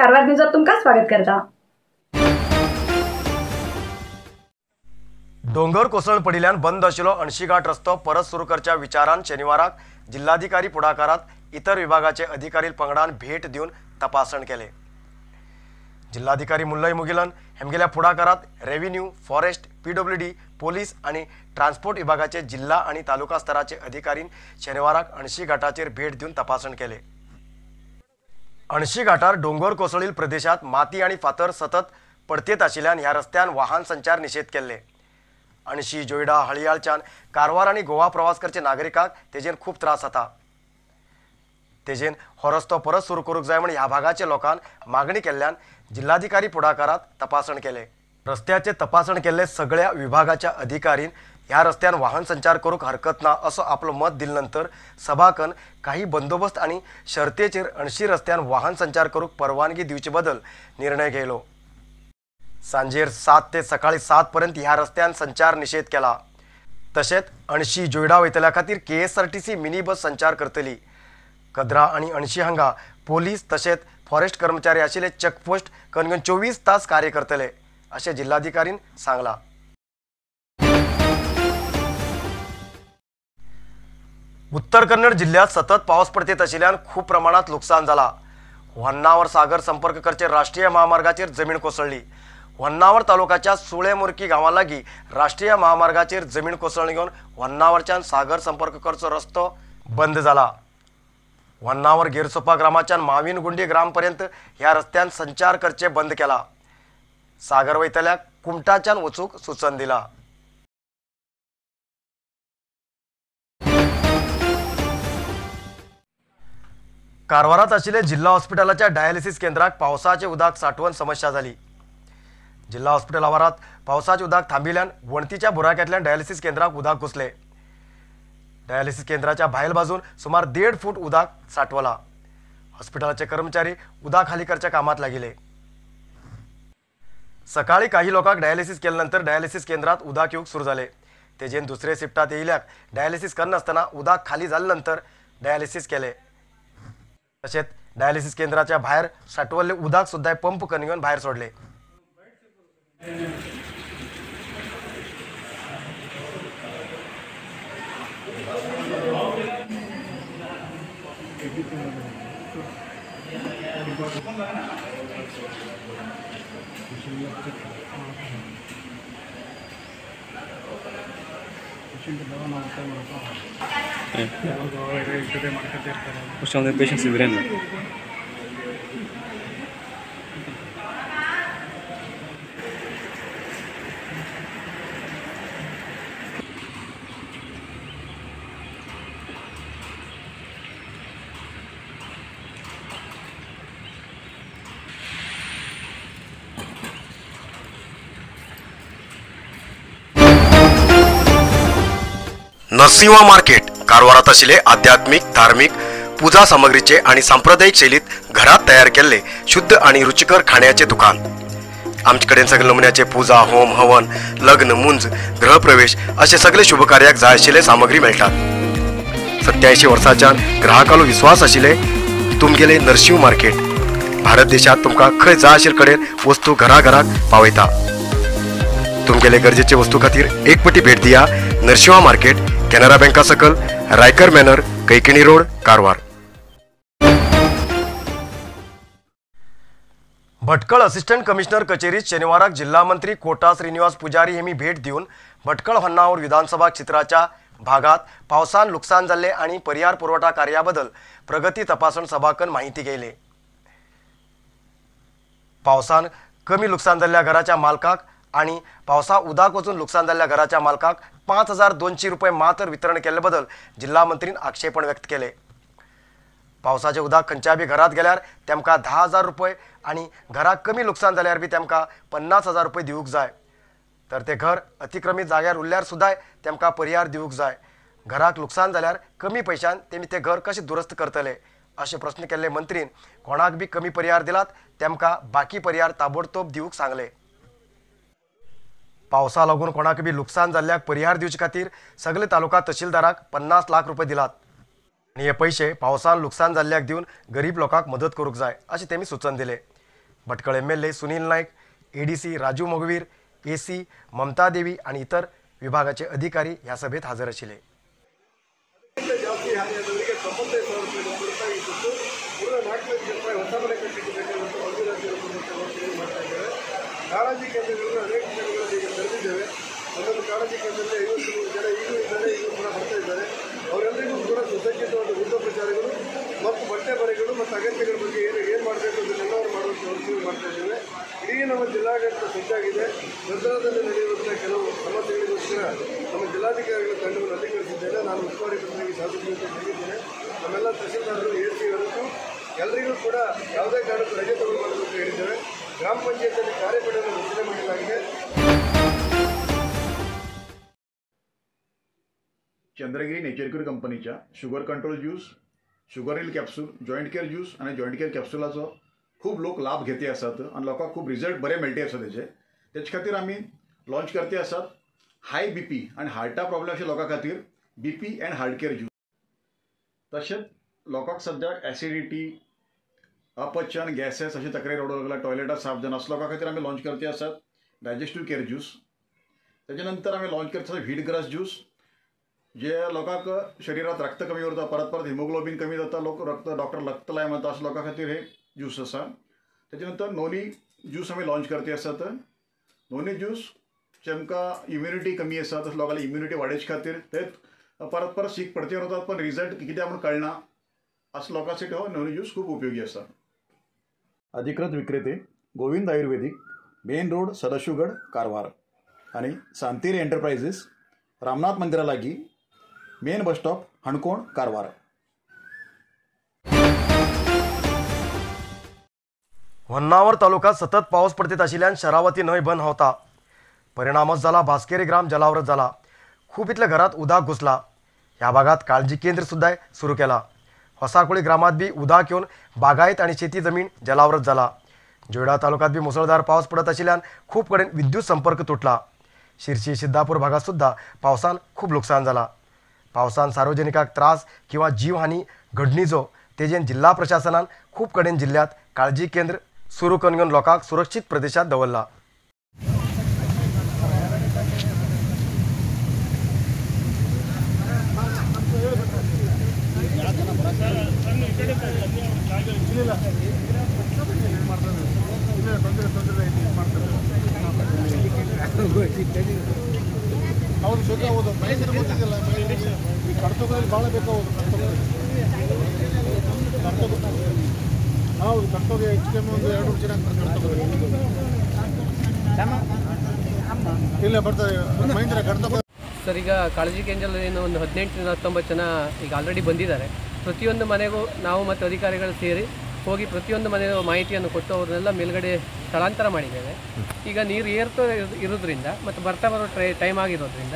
कारवार न्यूजात तुमकां स्वागत करता। डोंगर कोसळ पडिल्ल्यान बंद आशिल्लो अणशीघाट रस्तो परत सुरू करच्या विचारान शनिवाराक जिल्हाधिकारी फुडाकारात इतर विभागाचे अधिकारी पंगडान भेट दिवन तपासण केले। जिल्हाधिकारी मुल्लई मुगिलन हेमगेल्या फुडाकारात रेव्हेन्यू, फॉरेस्ट, पीडब्ल्यूडी, पोलीस आणि ट्रान्सपोर्ट विभागाचे जिल्हा आणि तालुका स्तराचे अधिकारी शनिवाराक अणशी घाटाचेर भेट दिवन तपासण केले। अणशी घाटार डोंगर कोसळील प्रदेशात माती आणि फातर सतत पडतेत आशिल्ल्यान ह्या रस्त्यान वाहन संचार निषेध केल्ले। अणशी, जोयडा, हळियाळच्यान कारवार आणि गोवा प्रवास करचे नागरिकांक तेजेन खूब त्रास जाता। तेजेन हो रस्तो परत सुरू करूंक जाय म्हण ह्या भागाचे लोकांन मागणी केल्ल्यान जिल्हाधिकारी फुडाकारात तपासण केले। रस्त्याचे तपासण केल्ले सगळ्या विभागाच्या अधिकारीन ह्या रस्त्यान वाहन संचार करूंक हरकत ना असो आपलो मत दिले नंतर सभाकन काही बंदोबस्त आनी शर्तेचेर अणशी रस्त्यान वाहन संचार करूंक परवानगी दिवचे बदल निर्णय घेतलो। सांजेर 7 ते सकाळी 7 पर्यंत ह्या रस्त्यान संचार निषेध केला। तशेंच अणशी जोयडा वयतल्या खातीर KSRTC mini बस संचार करतली। कद्रा आणि अणशी हांगा पोलीस तशेंच फॉरेस्ट कर्मचारी आशिल्ले चेकपोस्ट कणकण 24 तास कार्य करतले अशें जिल्हाधिकारीन सांगला। उत्तर कन्नड जिल्ह्यात सतत पावस पडतेत आशिल्ल्यान खूब प्रमाणात लुकसाण जाला। होन्नावर सागर संपर्क करचे राष्ट्रीय महामार्गाचेर जमीन कोसळ्ळी। होन्नावर तालुक्याच्या सुळेमुरकी गांवा लागीं राष्ट्रीय महामार्गाचेर जमीन कोसळणी घेवन होन्नावरच्यान सागर संपर्क करचो रस्तो बंद जाला। होन्नावर गेरसोपा ग्रामाच्यान माविनगुंडी ग्रामपर्यंत ह्या रस्त्यान संचार करचे बंद केला। सागर वयतल्या कुमटाच्यान वचूंक सूचन दिला। कारवारात आशिल्ले जिल्हा हॉस्पिटलाच्या डायलिसिस केंद्राक पावसाचे उदक साठवून समस्या जाली। जिल्हा हॉस्पिटल आवारात पावसाचे उदक थांबिल्ल्यान वणतीच्या बुराक्यांतल्यान डायलिसिस केंद्राक उदक घुसले। डायलिसिस केंद्राच्या भायल बाजून सुमार 1.5 फूट उदक साठवला। हॉस्पिटलाचे कर्मचारी उदक खाली करच्या कामात लागिले। सकाळी काही लोकांक डायलिसिस केल्यानंतर डायलिसिस केंद्रात उदक येवंक सुरू जाले। तेजेन दुसरे शिफ्टात येयल्याक डायलिसिस करनासतना उदक खाली जाले नंतर डायलिसिस केले। तशेंच डायलिसिस केंद्राच्या भायर साठवल्ले उदक सुद्दां पंप करून घेवन भायर सोडले। पेशेंट्स ಇದ್ರೇನು? नरसिंहा मार्केट कारवारात आशिल्ले आध्यात्मिक, धार्मिक पूजा सामग्रीचे आणि सांप्रदायिक शैलीत घरात तयार केल्ले शुद्ध आणि रुचिकर खाण्याचे दुकान। आमचे कडेन सगळे नमुन्याचे पूजा, होम, हवन, लग्न, मुंज, गृहप्रवेश असे सगळे शुभकार्याक जाय आशिल्ले सामग्री मेळटात। 87 वर्सांच्यान ग्राहकालो विश्वास आशिल्ले तुमगेले नरसिंह मार्केट भारत देशात तुमकां खंय जाय आशिल्ले कडेन वस्तू घराघराक पावयता। तुमगेले गरजेचे वस्तू खातीर एक पटी भेट दिया नरसिंहा मार्केट, केनरा बँका सकल, Raikar manor, Kaikini road, Karwar. Bhatkal assistant commissioner कचेरीत शनिवाराक जिल्हा मंत्री कोटा श्रीनिवास पुजारी हेमी भेट दिवन भटकळ होन्नावर विधानसभा क्षेत्राच्या भागात पावसान लुकसान जाल्ले आणि परिहार पुरवठा कार्याबद्दल प्रगती तपासण सभाकन माहिती घेतली। पावसान कमी लुकसान जाल्ल्या घराच्या मालकाक आणि पावसा उदक वचून लुकसान जाल्ल्या घराच्या मालकाक 5200 रुपये मात्र वितरण केल्ले बद्दल जिल्हा मंत्रीन आक्षेपण व्यक्त केले। पावसाचे उदक खंयच्या बी घरात गेल्यार तेमकां 10,000 रुपये आणि घराक कमी लुकसान जाल्यार बी तेमकां 50,000 रुपये दिवंक जाय, तर ते घर अतिक्रमित जाग्यार उरल्यार सुद्दां तेमकां परिहार दिवंक जाय। घराक लुकसान जाल्यार कमी पयशान तेमी ते घर कशें दुरुस्त करतले अशे प्रस्न केल्ले मंत्रीन कोणाक बी कमी परिहार दिलात तेमकां बाकी परिहार ताबडतोब दिवंक सांगले। पावसा लागून कोणाक बी लुकसान जाल्ल्याक परिहार दिवचे खातीर सगळे तालुका तहसीलदाराक 50 लाख रुपये दिलात आनी हे पयशे पावसान लुकसान जाल्ल्याक दिवन गरीब लोकांक मदत करूंक जाय अशें तेमी सूचन दिलें। Bhatkal MLA Sunil Naik, ADC Raju Mogavir, AC Mamata Devi आनी इतर विभागाचे अधिकारी ह्या सभेत हजर आशिल्ले. ಕಾಳಜಿ ಕೇಂದ್ರಗಳನ್ನು ಅನೇಕ ಕೇಂದ್ರಗಳಲ್ಲಿ ಈಗ ತೆರೆದಿದ್ದೇವೆ. ಒಂದೊಂದು ಕಾಳಜಿ ಕೇಂದ್ರದಲ್ಲಿ 53 ಜನ ಈಗಲೂ ಇದ್ದಾರೆ, ಈಗಲೂ ಕೂಡ ಬರ್ತಾ ಇದ್ದಾರೆ. ಅವರೆಲ್ಲರಿಗೂ ಕೂಡ ಸುಸಜ್ಜಿತವಾದ ಊಟೋಪಚಾರಗಳು ಮತ್ತು ಬಟ್ಟೆ ಬರೆಗಳು ಮತ್ತು ಅಗತ್ಯಗಳ ಬಗ್ಗೆ ಏನು ಏನು ಮಾಡಬೇಕು ಅದನ್ನೆಲ್ಲವರು ಮಾಡುವಂಥ ವ್ಯವಸ್ಥೆ ಮಾಡ್ತಾ ಇದ್ದೇವೆ. ಇಡೀ ನಮ್ಮ ಜಿಲ್ಲಾಡಳಿತ ಸಜ್ಜಾಗಿದೆ. ಗದ್ದಲದಲ್ಲಿ ನಡೆಯುವಂಥ ಕೆಲವು ಸಮಸ್ಯೆಗಳಿಗೋಸ್ಕರ ನಮ್ಮ ಜಿಲ್ಲಾಧಿಕಾರಿಗಳ ತಂಡವನ್ನು ಅಲ್ಲಿ ಕಳಿಸಿದ್ದೇನೆ. ನಾನು ಉಸ್ತುವಾರಿ ಪ್ರತಿನಿಧಿ ಶಾಸಕರು ಹೇಳಿದ್ದೇನೆ. ನಮ್ಮೆಲ್ಲ ತಹಸೀಲ್ದಾರರು, ಎ ಸಿ ಹೊರತು ಎಲ್ಲರಿಗೂ ಕೂಡ ಯಾವುದೇ ಕಾರಣಕ್ಕೂ ರಜೆ ತಗೊಳ್ಬಾರದು ಅಂತ ಹೇಳಿದ್ದೇವೆ. ಗ್ರಾಮ ಪಂಚಾಯತಿಯಲ್ಲಿ ಕಾರ್ಯಪಡೆಯನ್ನು ರಚನೆ ಮಾಡಲಾಗಿದೆ. चंद्रगिरी नेचर क्यूर कंपनीच्या sugar control juice, sugar heal capsule, joint care juice आनी जॉयंट केअर कॅप्सुलाचो खूब लोक लाभ घेते आसात आनी लोकांक खूब रिजल्ट बरे मेळटे आसा तेजे. तेचे खातीर आमी लॉन्च करते आसात हाय बीपी आनी हार्टा प्रॉब्लेम अशे लोकां खातीर BP and heart care juice. तशेंच लोकांक सद्याक एसिडिटी, अपचन, गॅसेस अशे तक्रारी रडूंक लागला, टॉयलेटां साफ जायना, असो लोकां खातीर आमी लॉन्च करते आसात डायजेस्टीव केअर ज्यूस. तेजे नंतर आमी लॉन्च करते आसात व्हीट ग्रास ज्यूस, जे लोकांक शरिरांत रक्त कमी उरता, परत परत हिमोग्लोबीन कमी जाता, लोक रक्त डॉक्टर रक्त लाय म्हणटा, अशा लोकां खातीर हे ज्यूस आसा. तेजे नंतर नोनी ज्यूस आमी लॉन्च करते आसात. नोनी ज्यूस जेमकां इम्युनिटी कमी आसा तशें लोकांली इम्युनिटी वाडोवचे खातीर ते परत परत सीक पडते उरतात पण रिजल्ट कित्याक म्हूण कळना, असो लोकांसाठी हो नोनी ज्यूस खूब उपयोगी आसा. अधिकृत विक्रेते Govind Ayurvedic, main road, Sadashivgad, Karwar आनी सांतेरी एंटरप्रायजीस, रामनाथ मंदिरा लागीं, main bus stop, Canacona, Karwar. Honnavar तालुक्यात सतत पाऊस पडतीत आशिल्ल्यान शरावती न्हंय बंद होता. परिणामच जाला भास्केरी ग्राम जलावृत जाला. खूब इतल्या घरात उदक घुसला. ह्या भागात काळजी केंद्र सुद्धा सुरू केला. होसाकोळी ग्रामात बी उदक येवन बागायत आनी शेती जमीन जलावृत जाला. जोयडा तालुक्यात बी मुसळधार पावस पडत आशिल्ल्यान खूब कडेन विद्युत संपर्क तुटला. शिरशी सिद्धापूर भागात सुद्धा पावसान खूब लुकसाण जाला. पावसान सार्वजनिकांक त्रास किंवा जीवहानी घडणीचो तेजेन जिल्हा प्रशासनान खूब कडेन जिल्ह्यात काळजी केंद्र सुरू करून घेवन लोकांक सुरक्षीत प्रदेशात दवरला. ಹೌದು ಶುದ್ಧ ಹೌದು ಮಹೇಂದ್ರ ಗೊತ್ತಿದೆಯಲ್ಲ, ಈ ಕರ್ತವ್ಯದಲ್ಲಿ ಭಾಳ ಬೇಕಾಗೋದು. ಕರ್ತವ್ಯ ಹೌದು, ಕರ್ತವ್ಯ ಹೆಚ್ಚು ಕಮ್ಮಿ ಒಂದು 2 ಜನ ಕರ್ತವ್ಯ ಇಲ್ಲ ಬರ್ತದೆ ಮಹೇಂದ್ರ ಕರ್ತವ್ಯ. ಸರ್, ಈಗ ಕಾಳಜಿ ಕೇಂದ್ರದಲ್ಲಿ ಏನು ಒಂದು 18-19 ಜನ ಈಗ ಆಲ್ರೆಡಿ ಬಂದಿದ್ದಾರೆ. ಪ್ರತಿಯೊಂದು ಮನೆಗೂ ನಾವು ಮತ್ತು ಅಧಿಕಾರಿಗಳು ಸೇರಿ ಹೋಗಿ ಪ್ರತಿಯೊಂದು ಮನೆಯ ಮಾಹಿತಿಯನ್ನು ಕೊಟ್ಟು ಅವ್ರನ್ನೆಲ್ಲ ಮೇಲ್ಗಡೆ ಸ್ಥಳಾಂತರ ಮಾಡಿದ್ದೇವೆ. ಈಗ ನೀರು ಏರ್ತಾ ಇರೋದ್ರಿಂದ ಮತ್ತು ಬರ್ತಾ ಬರೋ ಟೈಮ್ ಆಗಿರೋದ್ರಿಂದ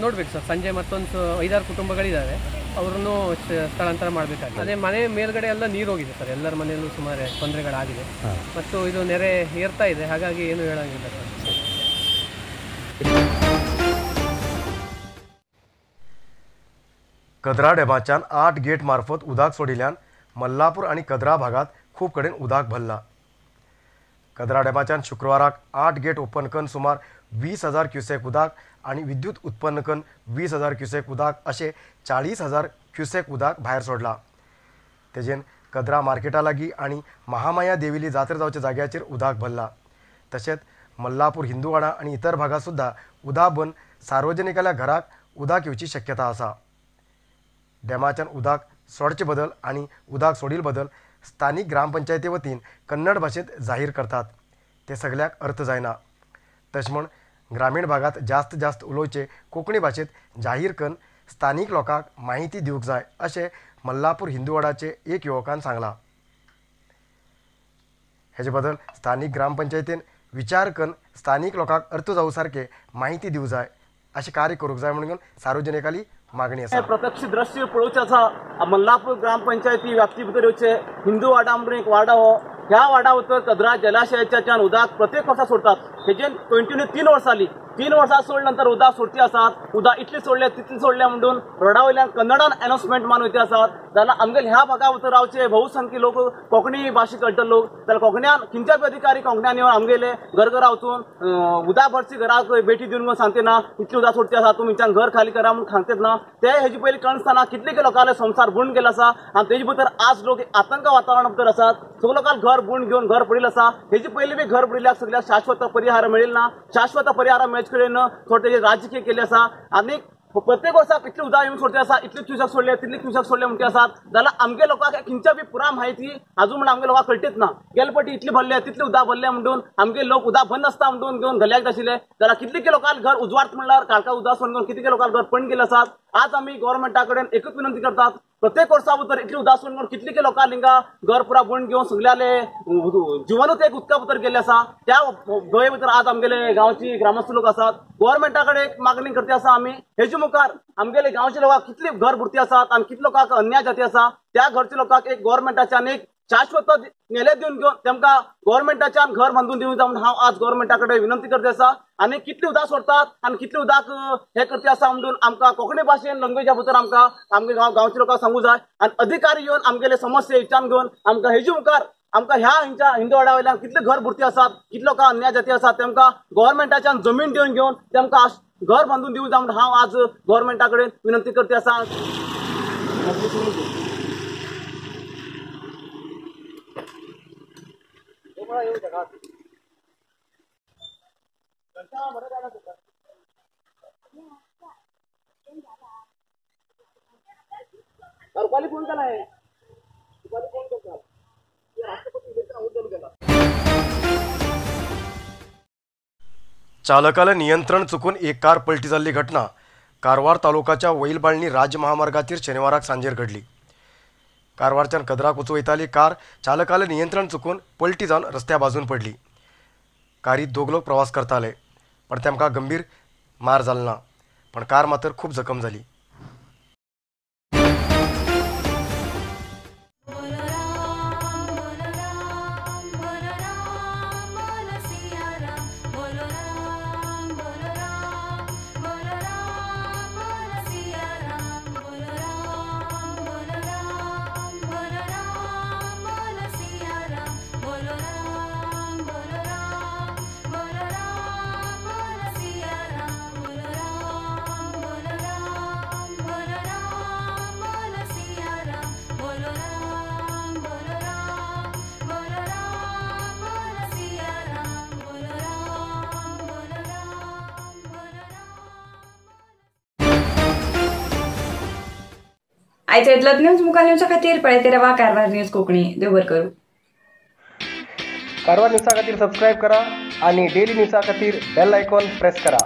ನೋಡಬೇಕು ಸರ್. ಸಂಜೆ ಮತ್ತೊಂದು 5-6 ಕುಟುಂಬಗಳಿದ್ದಾವೆ, ಅವ್ರನ್ನೂ ಸ್ಥಳಾಂತರ ಮಾಡಬೇಕಾಗಿದೆ. ಅದೇ ಮನೆ ಮೇಲ್ಗಡೆ ಎಲ್ಲ ನೀರು ಹೋಗಿದೆ ಸರ್, ಎಲ್ಲರ ಮನೆಯಲ್ಲೂ ಸುಮಾರು ತೊಂದರೆಗಳಾಗಿದೆ ಮತ್ತು ಇದು ನೆರೆ ಏರ್ತಾ ಇದೆ, ಹಾಗಾಗಿ ಏನು ಹೇಳೋಂಗಿಲ್ಲ ಸರ್. कदरा डॅमाच्यान 8 गेट मार्फत उदक सोडिल्ल्यान मल्लापूर आनी कदरा भागात खूब कडेन उदक भरला. कदरा डॅमाच्यान शुक्रवाराक 8 गेट ओपन करून सुमार 20,000 क्युसेक उदक आनी विद्युत उत्पन्न करून 20,000 क्युसेक उदक अशें 40,000 क्युसेक उदक भायर सोडला. तेजेन कदरा मार्केटा लागीं आनी महामाया देवीली जात्रा जावच्या जाग्याचेर उदक भरला. तशेंच मल्लापूर हिंदूवाडा आनी इतर भागात सुद्दां उदक बंद सार्वजनिकाल्या घराक उदक येवची शक्यता आसा. डॅमाच्यान उदक सोडचे बदल आनी उदक सोडील बदल स्थानिक ग्रामपंचायती वतीन कन्नड भाशेंत जाहीर करतात, ते सगळ्याक अर्थ जायना. तशें म्हूण ग्रामीण भागात जास्त जास्त उलोवचे कोंकणी भाशेंत जाहीर करून स्थानिक लोकांक माहिती दिवंक जाय अशें मल्लापूर हिंदूवाडाचे एक युवकान सांगलां. हेजे बदल स्थानिक ग्रामपंचायतीन विचार करून स्थानिक लोकांक अर्थ जावं सारके माहिती दिवंक जाय अशें कार्य करूंक जाय म्हणून सार्वजनिकाली मागणी आसा. प्रत्यक्ष दृश्य पळोवचें आसा. मल्लापूर ग्रामपंचायती व्याप्ती भितर येवचे हिंदू वाडा म्हणून एक वाडा हो, ह्या वाडा भितर कदरा जलाशयाच्यान उदक प्रत्येक वर्सा सोडतात. हेजेन कंटिन्यू 3 वर्सां जाली. 3 वर्सां सोडले नंतर उदक सोडती आसात, उदक इतली सोडले तितली सोडले म्हणून रोडा वयल्यान कन्नडान अनाउन्समेंट मारून वयता आसात. जाल्यार आमगेले ह्या भागा भितर रावचे बहुसंख्य लोक कोंकणी भाशे कळटले लोक, जाल्यार कोंकण्यान खंयच्याय बी अधिकारी कोंकण्यान येवन आमगेले घर घरा वचून उदक भरची घराक बेटी दिवन सांगते ना इतली उदक सोडती आसा तुमच्यान घर खाली करा म्हणून सांगतात ना. ते हेजे पयलीं कळनासतना कितले लोकांले संवसार बुडून गेलो आसा आनी तेजे भितर आज लोक आतंक वातावरण भितर आसात. सगळे लोकांक घर बुडून घेवन घर पडिल्लें आसा. हेजे पयलीं बी घर बुडिल्ल्याक सगळ्याक शाश्वत परिहार मेळिल्लो ना. शाश्वत परिहार मेळचे कडेन थोडे तेजे राजकीय केल्ले आसा आनी प्रत्येक वर्साक इतली उदक येवन सोडते आसा, इतली क्युसेक सोडले तितली क्युसेक सोडले म्हणटे आसात. जाल्यार आमगे लोकांक खंयच्या बी पुरा म्हायती आजून म्हणून आमगे लोकांक कळटीच ना. गेले पटी इतली भरले तितली उदक भरले म्हणून आमगे लोक उदक बंद आसता म्हणून घेवन घल्याक आशिल्ले. जाल्यार कितले लोकांक घर उजवाड म्हणल्यार काळका उदक सोडून घेवन कितले लोकांक घर पडून गेले आसात. आज आमी गव्हर्मेंटा कडेन एकूच विनंती करतात, प्रत्येक वर्सा भितर इतली उदक सोडून घेवन कितले लोकांक हिंगा घर पुरा बुडून घेवन सगळ्याले जिवनूच एक उदका भितर गेल्ले आसा. त्या गोंये भितर आज आमगेले गांवची ग्रामस्थ लोक आसात. गव्हर्मेंटा कडेन एक मागणी करते आसा आमी हेजे मुखार आमगेले गांवचे लोकांक कितली घर बुडती आसात आनी कितले लोकांक अन्याय जाती आसा त्या घरच्या लोकांक एक गव्हर्मेंटाच्यान एक शाश्वत नेले दिवन घेवन तेमकां गव्हर्मेंटाच्यान घर बांदून दिवंक जाय म्हणून हांव आज गव्हर्मेंटा कडेन विनंती करते आसा. आनी कितली उदक सोडतात आनी कितली उदक हे करते आसा म्हणून आमकां कोंकणी भाशेन लँग्वेजा भितर आमकां आमगे गांवच्या लोकांक सांगू जाय आनी अधिकारी येवन आमगेले समस्या विचारून घेवन आमकां हेजे मुखार आमकां ह्या हिंच्या हिंदू वाड्या वयल्यान कितले घर बुडती आसात कितले लोकांक अन्याय जाती आसात तेमकां गव्हर्मेंटाच्यान जमीन दिवन घेवन तेमकां घर बांदून दिवंक जाय म्हणून हांव आज गव्हर्मेंटा कडेन विनंती करते आसा. रुपाली फोन केला आहे, रुपाली फोन करता राष्ट्रपती इलेक्शन. चालकाला नियंत्रण चुकून एक कार पलटी जाल्ली घटना कारवार तालुकाच्या वैलबाळणी राज महामार्गाचेर शनिवाराक सांजेर घडली. कारवारच्यान कदराक वचूं वयताली कार चालकाला नियंत्रण चुकून पलटी जावन रस्त्या बाजून पडली. कारीत दोग लोक प्रवास करताले पण तेमकां गंभीर मार जालो ना, पण कार मात्र खूब जखम जाली. आयचो इतलोच न्यूज मुखार न्यूजा खातीर पळयत रावा कारवार न्यूज कोंकणी. देव बरें करूं. कारवार न्यूजा खातीर सबस्क्रायब करा आणि डेली न्यूजा खातीर बेल आयकॉन प्रेस करा.